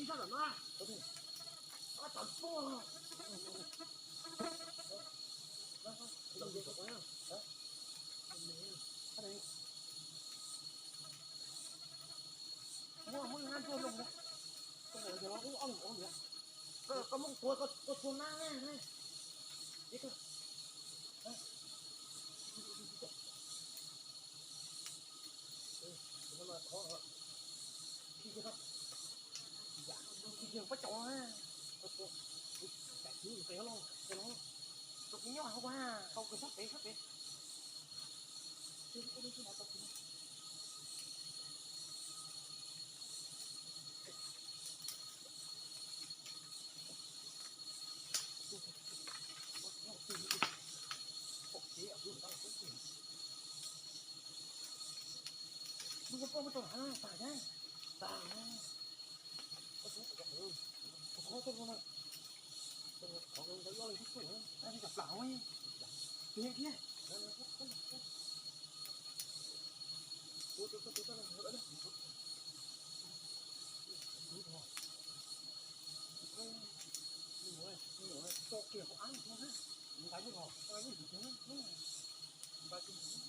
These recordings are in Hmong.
Ib sab tom no. Ab, tom tuaj. Muab, muab nab ntuag loo na. Koj muab tuag, koj tuag nab ne. Pob caus, cais kwv tes los, tes los, rau kuv nyob hauv vaj, tau kawg sab pem sab pem. Lub koj poj muab rau hauv tag na, tag. Qhov qhov tau no, qhov ntawd loj li tib tug, ab, li cas plam hauv, tiag tiag. Tso kiag hauv av no na. Nqa lub hov, nqa lub hov, nqa lub hov. Qhov tus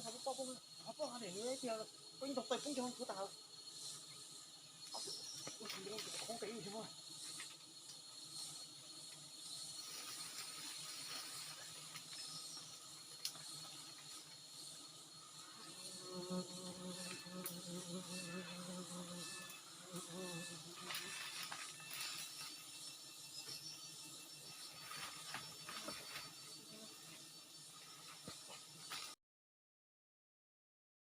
qhov poj, qhov poj qhov niam nws tias koj yeej tau taw poob cog kuv tas. Ua tsis nco qhov tes ua tsis muaj.